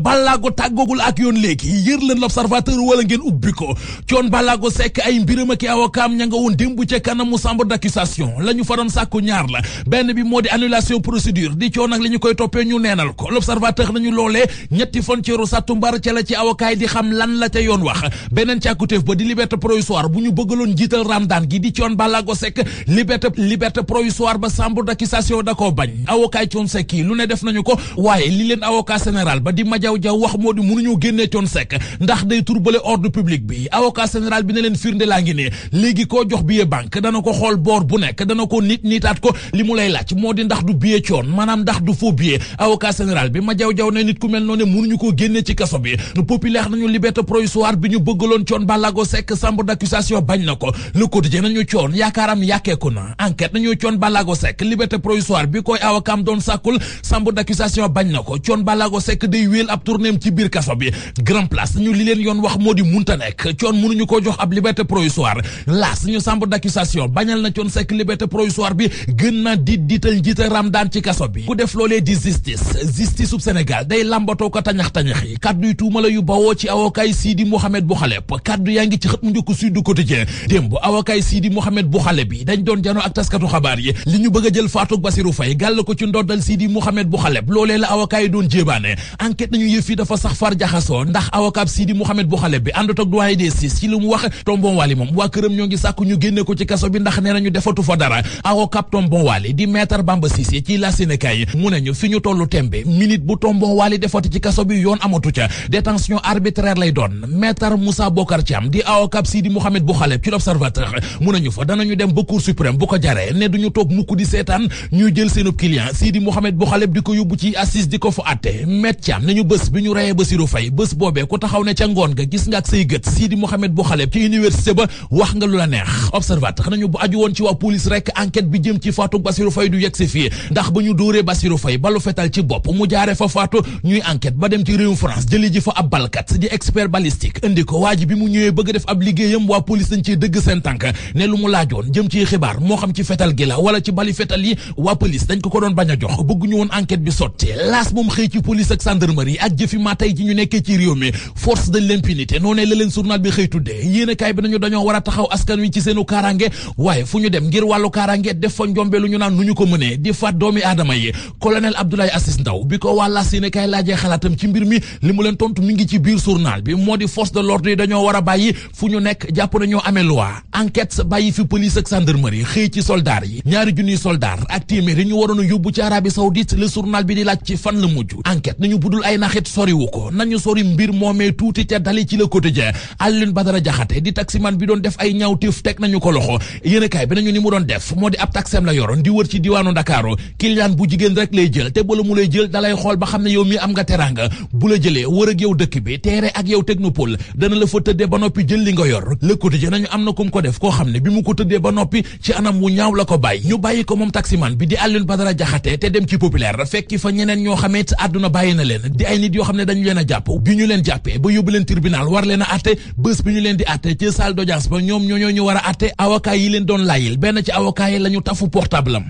Ballago tàggoogul ak yoon léegi yër leen l'Observateur wala ngeen ubbi ko Thione Ballago Seck ay mbiram ak avocat ña nga woon démb ca kanamu chambre d'accusation la ñu fa doon sàkku ñaar la benn bi moo di annulation procédure di Thione ak li ñu koy toppee ñu neenal ko l'Observateur nañu loolee ñetti fan ci weeru sàttumbar ca la ci avocat yi di xam lan la ca yoon wax beneen càkkutéef ba di liberté provisoire bu ñu bëggaloon jiital Ramadan gi di Thione Ballago Seck liberté provisoire ba chambre d'accusation da koo bañ avocat yi Thione Seck yi lu ne def nañu ko waaye li leen avocat général ba di Jaw wax moo di mënuñoo génnee Thione Seck ndax day turbale ordre public bi avocat général bi ne leen firnde laa ngi ne léegi koo jox billet banque dana ko xool boor bu nekk dana ko niitaat ko li mu lay laaj moo di ndax du billet Thione maanaam ndax du faux billet avocat général bi jaw ne nit ku mel noonu mënuñu koo génnee ci kaso bi populaire nañu liberté provisoire bi ñu bëggaloon Thione Ballago Seck chambre d'accusation bañ na ko Le Quotidien nañu Thione yaakaaram yàkkeeku na enquête nañu Thione Ballago Seck liberté provisoire bi koy avocat doon sàkkul chambre d'accusation bañ na ko Thione Ballago Seck day wéel ab tournéem ci biir kaso bi Grand Place ñu li leen yoon wax moo di munta nekk Thione mënuñu ko jox ab liberté provisoire laas ñu chambre d'accusation bañal na Thione Seck liberté provisoire bi gën na diital njiita Ramadan ci kaso bi ku def loolee di justice sub Sénégal day lambatoo ko tañax yi kaddu yu tuuma la yu bawoo ci avocat yi Sidi Mohamed Bouhaleb kaddu yaa ngi ci xët mu njëkk Sud Quotidien démb avocat yi Sidi Mohamed Bouhaleb bi dañ doon janoo ak taskatu xabaar yi li ñu bëgg a jël Fatou Bassirou Faye gàll ko ci ndoddal Sidi Mohamed Bouhaleb loolee la avocat yi doon jéebaane enquête nañu yëf yi dafa sax far jaxasoo ndax avocat Sidi Mohamed Bouhaleb bi àndut ak doyen des six ci li mu wax Tombon Wali moom waa këram ñoo ngi sàkku ñu génne ko ci kaso bi ndax nee nañu defatu fa dara avocat Tombon Wali di maître Bamba Cissé ci la Sénégal mu ne ñu fi ñu tollu tembe minute bu Tombon Wali defati ci kaso bi yoon amatu ca détention arbitraire lay doon maître Moussa Bokar Thiam di avocat Sidi Mohamed Bouhaleb ci l'Observateur mu ne ñu fa danañu dem ba Cour suprême bu ko jaree ne duñu toog mukk di seetaan ñuy jël seenub client Sidi Mohamed Bouhaleb di ko yóbbu ci assise di ko fa atte maître Thiam nañu bés bi ñu reyee Bassirou Faye bés boobee ku taxaw ne ca ngoon nga gis nga ak say gët Sidi Mohamed Bouhaleb ci université ba wax nga lu la neex Observateur nañu bu aju woon ci waa police rek enquête bi jëm ci faatu Bassirou Faye du yegsi fii ndax ba ñu dóoree Bassirou Faye balu fetal ci bopp mu jaare fa faatu ñuy enquête ba dem ci réewum France jëli ji fa ab balkat di expert balistique indi ko waa ji bi mu ñëwee bëgg def ab liggéeyam waa police dañ ciy dëgg seen tànk ne lu mu laajoon jëm ci xibaar moo xam ci fetal gi la wala ci bali fetal yi waa police dañ ko doon bañ a jox bëgguñu woon enquête bi sotti laas moom xëy ci police ak gendarmerie ak jëfi ma tey ji ñu nekkee ci réew mi force de l'impunité noonee la leen journal bi xëy tuddee yéenekaay bi nañu dañoo war a taxaw askan wi ci seenu kaaraange waaye fu ñu dem ngir wàllu kaaraange def fa njombe lu ñu naan nu ñu ko mënee di faat doomi aadama yi colonel Abdoulaye Assis Ndaw bi ko waa laas yéenekaay laajee xalaatam ci mbir mi li mu leen tontu mi ngi ci biir journal bi moo di force de l'ordre yi dañoo war a bàyyi fu ñu nekk jàpp nañoo amee loi enquête bàyyi fi police ak gendarmerie xëy ci soldat yi ñaari junniy soldat ak téeméer yi ñu waroon a yóbbu ci Arabie Saoudite le journal bi di laaj ci fan la mujj enquête nañu budul ay naxit soriwu ko nañu sori mbir moomee tuuti ca dali ci Le Quotidien Alioune Badara Diakhaté di taximan bi doon def ay ñaawteef teg nañu ko loxo yéenekaay bi nañu ni mu doon def moo di ab taxem la yoroon di wër ci diwaanu Ndakaaru client bu jigéen rek lay jël te bala mu lay jël dalay xool ba xam ne yow mi am nga teranga bu la jëlee wër ak yow dëkk bi teere ak yow technopole dana la fa tëddee ba noppi jël li nga yor Le Quotidien nañu am na kum ko def koo xam ne bi mu ko tëddee ba noppi ci anam wu ñaaw la ko bàyyi ñu bàyyi ko moom taximan bi di Alioune Badara Diakhaté te dem ci populaire fekki fa ñeneen ñoo xamee àdduna bàyyi na leen di ay nit yoo xam ne dañu leen a jàpp bi ñu leen jàppee ba yóbbu leen tribunal war leen a atte bés bi ñu leen di atte ci salle d'audience ba ñoom ñoo ñu war a atte avocat yi leen doon layil benn ci avocat yi la ñu tafu portable am